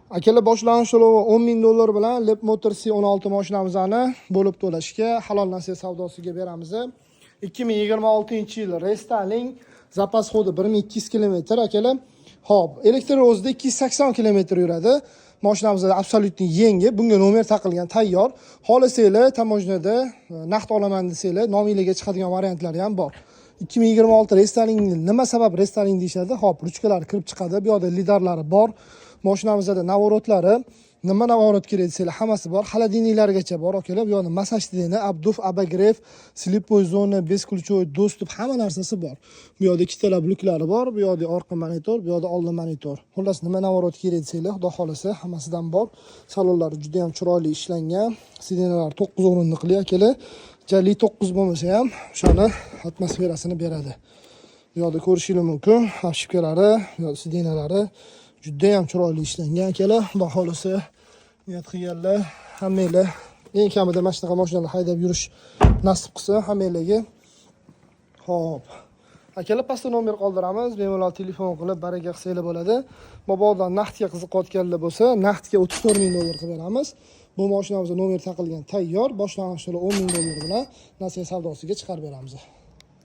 Akalar, boshlang'ich to'lovi 10 ming dollar bilan Leapmotor C16 mashinamizni bo'lib to'lashga, halol nasiya savdosiga beramiz. 2026-yil рестайлинг, запас хода 1200 kilometr, akalar. Xo'p, elektrovozda 280 kilometr yuradi. Mashinamiz абсолютно yangi, bunga nomer taqilgan, tayyor. Xohlasanglar, таможня da naqd olaman desanglar, nominglarga chiqadigan variantlari ham bor. 2026 рестайлинг. Nima sabab рестайлинг deyishadi? Xo'p, ruchkalari kirib chiqadi. Bu yoqda lidarlari bor. Mashinamizda наворот lari, nima наворот kerak desanglar, hammasi bor. Холодильник largacha bor, akalar. Bu yoqda massaj degani, обдув, обогрев, слепой зона, бесключевой доступ, hamma narsasi bor. Bu yoqda ikkitala lyuklari bor, bu yoqda orqa monitor, bu yoqda oldin monitor. Xullas, nima наворот kerak desanglar, xudo xohlasa, hammasidan bor. Salonlari juda ham chiroyli ishlangan. Сиденья lar 9 o'rindiqli, akalar. Jali 9 bo'lmasa ham, o'shani atmosferasini beradi. Bu yoqda ko'rishingiz mumkin, обшивка lari, bu yoqda сиденья lari juda ham chiroyli ishlangan, akalar. Xudo xohlasa, niyat qilganlar hammanglar eng kamida mana shunaqa mashinalar haydab yurish nasib qilsa hammanglarga. Xo'p. Akalar, pastda nomer qoldiramiz. Bemalol telefon qilib baraka qilsanglar bo'ladi. Mabodo naqdga qiziqayotganlar bo'lsa, naqdga 34 ming dollar qilib beramiz. Bu mashinamizda nomer taqilgan, tayyor. Boshlang'ich to'lov 10 ming dollar bilan nasiya savdosiga chiqarib beramiz.